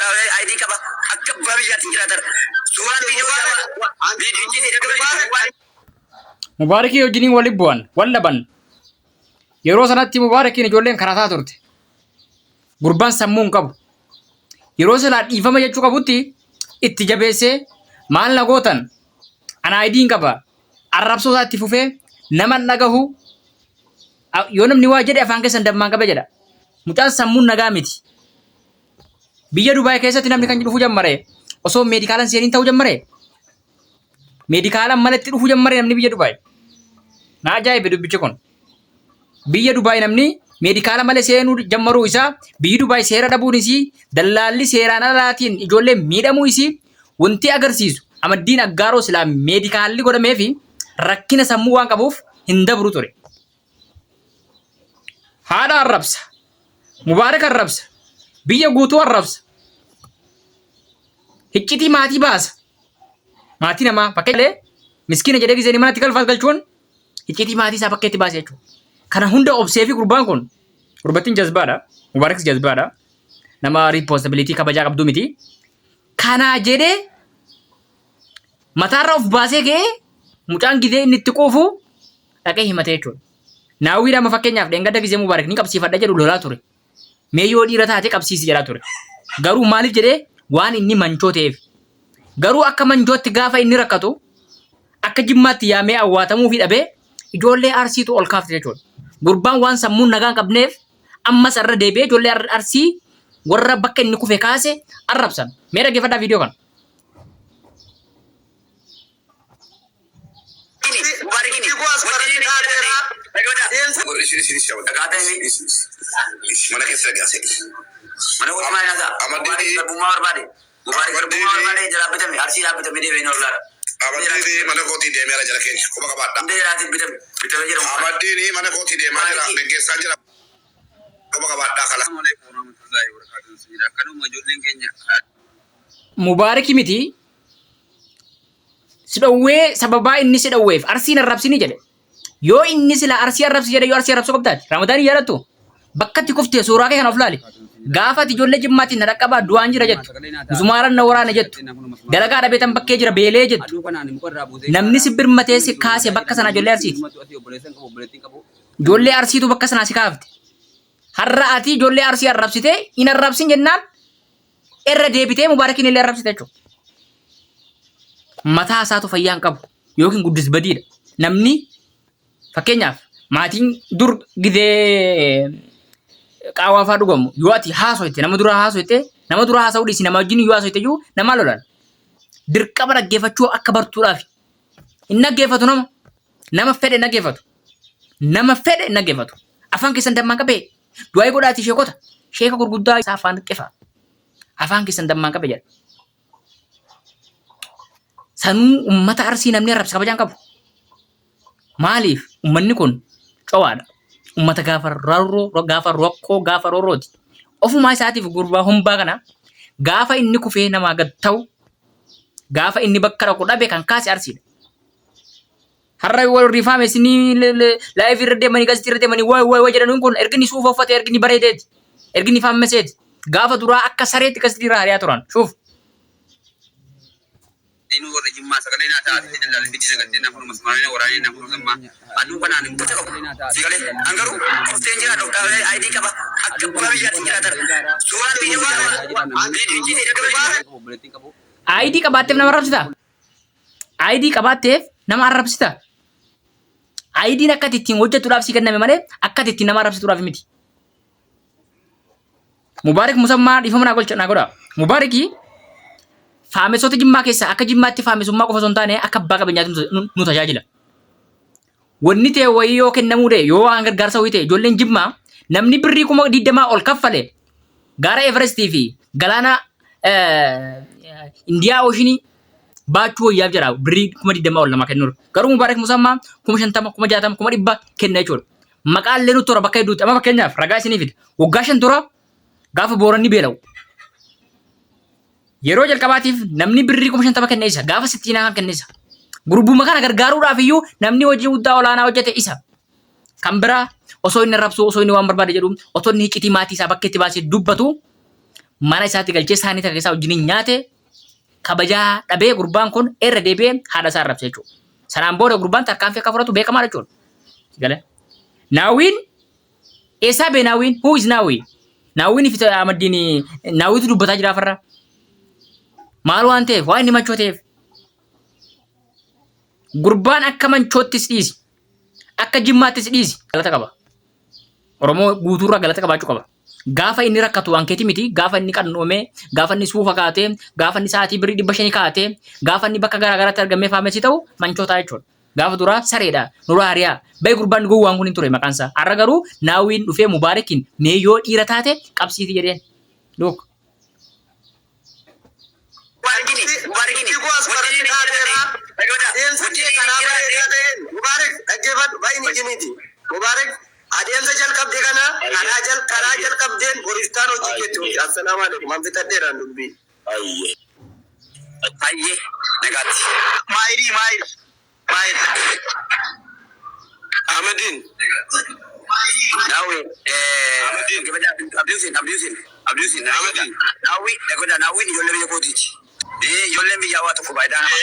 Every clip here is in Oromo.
kaa'ee ID qaba. Akka abbaa biyyaatti jiraatan. Suuraan viidiyoo qaba. Viidiyoo Mubaarikii wajjiniin walitti bu'an, wal dhaban. Yeroo sanatti Mubaarakiin ijoolleen karataa turte. Gurbaan sammuu hin qabu. Yeroo silaa dhiifama jechuu qabutti itti jabeessee maal na gootan ana ID hin qaba. Arrabsoo isaa itti fufee nama hin dhagahu. Yoo namni waa jedhe afaan keessan dammaan qabe jedha. Mucaan sammuun nagaa miti. Biyya Dubaay keessatti namni kan dhufuu jammare osoo meedikaalan seeniin ta'uu jammare. Meedikaalan malatti dhufuu jammare namni biyya Dubaay. Na ajaa'ibe dubbichi kun. Biyya Dubaay namni meedikaala malee seenuu jammaruu isaa biyyi Dubaay seera dhabuun isii dallaalli seeraan alaatiin ijoollee miidhamuu isii wanti agarsiisu Amaddiin Aggaaroo silaa meedikaalli godhameefi rakkina sammuu waan qabuuf hin dabru ture. Haadha arrabsa. Mubaarak arrabsa. Biyya guutuu arrabsa. Hiccitii maatii baasa. Maatii namaa bakka illee miskiina jedhee gisee manatti galfaas galchuun hiccitii maatii isaa bakkeetti baase jechuudha. Kana hunda obsee fi gurbaan kun gurbattiin jazbaadha. Mubaarakis jazbaadha. Nama responsibility kabajaa qabdu miti. Kanaa jedhee mataarra of baasee ka'ee mucaan gizee inni itti quufu dhaqee himate jechuudha. Naawwiin amma fakkeenyaaf dheengadda gizee Mubaarak ni qabsiifadha jedhu lolaa ture. Mee yoo dhiira taate qabsiisi jedhaa ture. Garuu maaliif jedhee waan inni manchoo ta'eef. Garuu akka manchootti gaafa inni rakkatu akka jimmaatti yaamee awwaatamuu fi dhabee ijoollee arsiitu ol kaafte jechuudha. Gurbaan waan sammuun nagaa hin qabneef ammas irra deebi'ee ijoollee arsii warra bakka inni kufe kaase arrabsan. Mee dhaggeeffadhaa viidiyoo kana. Mana keessa gaase. Mana koo maal nyaata? Mubaarik garbummaa barbaade. Mubaarik garbummaa barbaade jalaa bitame. Arsii dhaa bitame deebi'ee hin ollaadha. Amaddiin mana kootii deemeera jala keenya quba qabaadha. Hunda jalaatiin bitame. Bitame jira Mubaarik. Amaddiin mana kootii deemaa jira geggeessaa jira quba qabaadhaa kala. Assalamu alaikum warahmatullahi wabarakatuh. Akkanuma ijoolleen keenya Mubaariki miti si dhowwee sababaa inni si dhowweef arsiin arrabsini jedhe. Yoo inni sila arsii arrabsi jedhe yoo arsii arrabsuu qabdaati. Ramadaan hin yaadattu. Bakka itti kuftee suuraa kee kana of laali. Gaafa ati ijoollee jimmaatiin na dhaqqabaa du'aan jira jettu. Musumaaran na waraana jettu. Dalagaa dhabeetan bakkee jira beelee jettu. Namni si birmatee si kaase bakka sana ijoollee arsiiti. Ijoollee arsiitu bakka sanaa si kaafte. Har'a ati ijoollee arsii arrabsitee hin arrabsin jennaan irra deebitee mubaarakiin illee arrabsite jechuudha. Mataa isaatu fayyaa hin qabu yookiin guddis badiidha. Namni fakkeenyaaf maatiin dur gizee qaawwaa fa'aa dhugamu yoo ati haasoyte nama dura haasoyte nama dura haasa'uu dhiisi nama wajjin yoo haasoyte iyyuu namaa lolan. Dirqama dhaggeeffachuu akka bartuudhaaf hin dhaggeeffatu nama. Nama fedhe hin dhaggeeffatu. Nama fedhe hin dhaggeeffatu. Afaan keessan dammaan qabee du'aayii godhaati sheekota. Sheeka gurguddaa isaa afaan qifa. Afaan keessan dammaan qabe jedha. Sanuu ummata arsii namni arrabsa kabajaan qabu. Maaliif ummanni kun cowaadha. Ummata gaafa rarroo, gaafa rakkoo, gaafa roorrooti. Ofumaa isaatiif gurbaa hombaa kana gaafa inni kufee namaa gad ta'u gaafa inni bakka dhaqu dhabe kan kaase arsiidha. Har'a warri faamessinii live irra deemanii gazeetii irra deemanii waay waay waay jedhaniin kun erga inni suufa uffate erga inni bareedeeti. Erga inni faammeseeti. Gaafa duraa akka sareetti gazeetii irra hariyaa turan. Shuuf. Inuu warra Jimmaa sagalee naa ta'a asitti dallaaleen biyyi sagaltee naa kunuma Somaaliin waraanee naa kunuma sammaa aduu kanaan hin Gocha qabu. Sagalee. An garuu kuftee jira dhokkaawee ID qaba. Akka abbaa biyyaatti jiraatan. Suuraan viidiyoo qaba. Viidiyoo ID qabaatteef nama arrabsitaa? ID qabaatteef nama arrabsita. ID'n akka ati ittiin hojjettuudhaaf si kenname malee akka ati ittiin nama arrabsituudhaaf miti. Mubaarik Musammaa dhiifama naa golcha naa godha. Mubaariki faamessoota Jimmaa keessaa akka Jimmaatti faamessummaa qofa osoo hin taane akka abbaa qabeenyaatti nu tajaajila. Wanni ta'e wayii yoo kennamuu ta'e yoo waan gargaarsa wayii ta'e ijoolleen Jimmaa namni birrii 20,000 ol kaffale gaara Everestii fi galaana Indiyaa Ooshinii baachuu wayyaaf jedha birrii 20,000 ol namaa kennuudha. Garuu Mubaarak Musammaa 50,000, 60,000, 100,000 kenna jechuudha. Maqaan illee nutti tola bakka hedduutti. Amma fakkeenyaaf ragaa isinii fida. Waggaa 5 dura gaafa Booranni beela'u. Yeroo jalqabaatiif namni birrii 50,000 kenne isa. Gaafa sittiinaa kan kenne isa. Gurbuma kana gargaaruudhaaf iyyuu namni hojii guddaa olaanaa hojjete isa. Kan biraa osoo inni arrabsuu osoo inni waan barbaade jedhu osoo inni hiccitii maatii isaa bakkeetti baasee dubbatu mana isaatti galchee saanii takka keessaa wajjiniin nyaate kabajaa dhabee gurbaan kun irra deebi'ee haadha isaa arrabse jechuudha. Sanaan booda gurbaan tarkaanfii akka fudhatu beekamaadha jechuudha. Galee. Naawwiin eessaa bee naawwiin? Who is Naawwii? Naawwiin fi Ahmaddiin naawwiitu dubbataa jira afarra. Maal waan ta'eef waan inni machoo ta'eef. Gurbaan akka manchoottis dhiisi. Akka jimmaattis dhiisi. Galata qaba. Oromoo guutuurraa galata qabaachuu qaba. Gaafa inni rakkatu waan keeti miti. Gaafa inni qannoomee, gaafa inni suufa kaatee, gaafa inni sa'aatii birrii 500 kaatee, gaafa inni bakka garaa garaatti argamee faamessi ta'u manchootaa jechuudha. Gaafa duraa sareedha. Nurraa hariyaa. Bayi gurbaan gowwaan kun hin ture maqaan isaa. Har'a garuu Naawwiin dhufee Mubaarakiin mee yoo dhiira taate qabsiisi jedheen. Look. Mubaarakini Dubbii koo asumarratti dhaabeera. Adeemsa kee karaa bareedaa ta'een Mubaarak dhaggeeffadhu baay'ini jiniiti. Mubaarak adeemsa jalqabde kana karaa jal karaa jalqabdeen boriftaan hojii keetti hojii. Assalaamu alaikum. An fixadheeraan dubbii. Hayyee nagaatti. Maayilii maayil maayil. Ahmedin. Naawwi Ahmedin. Abdii Hussein Abdii Hussein Abdii Hussein Ahmedin. Naawwi dhagoda Naawwiin ijoollee biyya kootiiti. Ijoolleen biyyaa waa tokko faayidaa nama.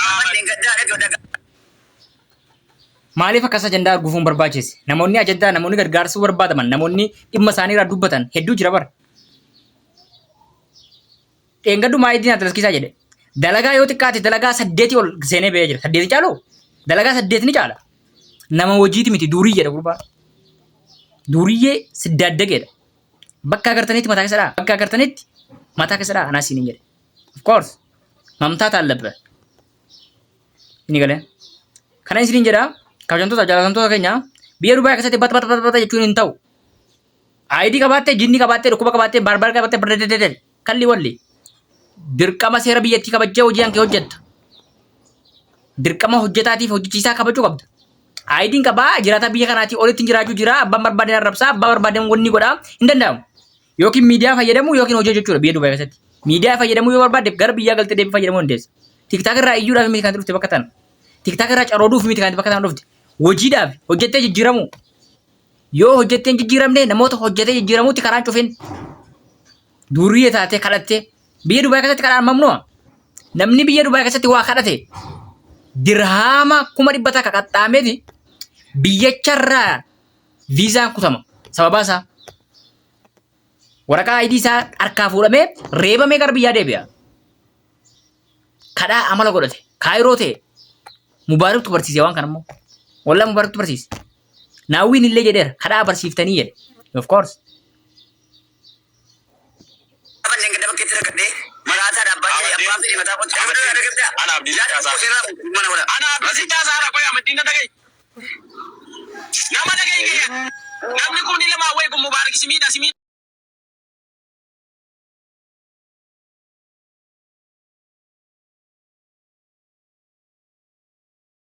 Ahmad gaddaa dhagoda. Maaliif akkas ajandaa arguufuun barbaachise? Namoonni ajandaa namoonni gargaarsuu barbaadaman namoonni dhimma isaanii irraa dubbatan hedduu jira bara. Dheengaddu maayidiin atlaskiisaa jedhe. Dalagaa yoo xiqqaate dalagaa saddeetii ol seenee ba'ee jira. Saddeeti caalu? Dalagaa saddeet ni caala. Nama hojiiti miti durii jedha gurbaan. Duriyyee siddaaddageedha. Bakka agartanitti mataa keessa dha'a. Bakka agartanitti mataa keessa dha'a anaa siiniin jedhe. Of course. Mamtaata allabba. Inni galee. Kana isiniin jedha kabajamtoota jaallatamtoota keenya biyya Dubaay keessatti bata bata bata bata jechuun hin ta'u. ID qabaattee, jinni qabaattee, dhukkuba qabaattee, baarbaar qabaattee, bardadadadad kalli walli. Dirqama seera biyyattii kabajjee hojii hankee hojjetta. Dirqama hojjetaatiif hojjechiisaa kabajuu qabda. ID'n qabaa jiraataa biyya kanaatii olitti jiraachuu jira abbaan barbaadeen arrabsaa abbaa barbaadeen wanni godhaa hin danda'amu. Yookiin miidiyaa fayyadamuu yookiin hojii hojjechuudha biyya Dubaay keessatti. Miidiyaa fayyadamuu yoo barbaadde gara biyyaa galtee deebii fayyadamuu dandeessa. TikTok irraa iyyuudhaaf miti kan dhufte bakka tana. TikTok irraa carooduuf miti kan bakka tana dhufte. Hojiidhaaf hojjettee jijjiiramuu. Yoo hojjettee hin jijjiiramne namoota hojjetee jijjiiramuutti karaan cufin. Duuriyyee taatee kadhattee biyya Dubaay keessatti kadhaan mamnu'a. Namni biyya Dubaay keessatti waa kadhate dirhaama 100,000 qaxxaameeti biyyacharraa viizaan kutama. Sababaa isaa waraqaa ID isaa harkaa fuudhamee reebamee gara biyyaa deebi'a. Kadhaa amala godhate. Kaayiroo ta'e Mubaariktu barsiise waan kana immoo. Wallaa Mubaariktu barsiise. Naawwiin illee jedheera kadhaa barsiiftanii jedhe. Of course. Manneen gadda bakkeetti rakkadhee maraataadha abbaa jedhee abbaan fedhe mataa qotti. Ana Abdii Sittaasaa. Mana godha. Ana Abdii Sittaasaa haadha qoy Ahmeddiin na dhaga'i. Nama dhaga'i kiyya. Namni kun lama wayi kun Mubaarak simiidha simiidha.